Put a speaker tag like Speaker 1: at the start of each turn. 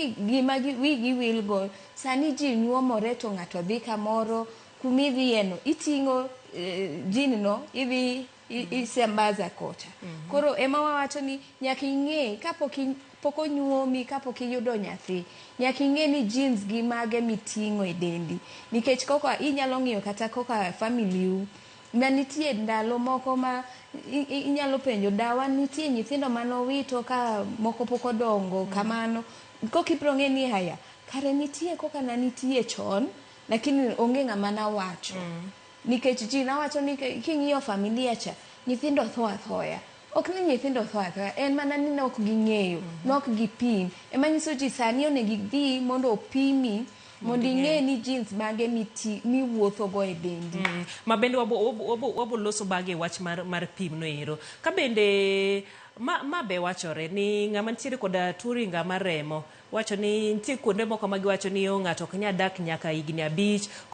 Speaker 1: Lakini gima wigi wil go, sani ji nyuomore to ng'ato dhi kamoro, kumidhiyeno iting'o gene no idhi isambaza kocha. Koro ema wawacho ni nyaka ing'e kapok pok onyuomi, kapok iyudo nyathi, nyaka ing'e ni genes gi mage miting'o e dendi, nikech koka inyalo ng'iyo kata koka family u ma nitie ndalo moko ma inyalo penjo dawa nitie nyithindo manowito ka moko pok odongo kamano, koka ibiro ng'e ni haya kare nitie koka na nitie chon, lakini onge ng'ama nawacho. Nikech ji nawacho ni king'iyo familia cha, nyithindo tho athoya. Ok ni nyithindo tho athoya, en mana ni ne ok ging'eyo, ne ok gipim. Ema nyiso ji sani onego idhi mondo opimi mondo ing'e ni genes mage miwuotho go e dendi.
Speaker 2: Ma bende wabo loso bage wach mar pim no ero. Ka bende ma be wachore ni ng'ama nitiere koda tuo ringa mar remo, wacho ni nitie kuonde moko ma giwacho ni ng'ato ok nyal dak nyaka higni 5.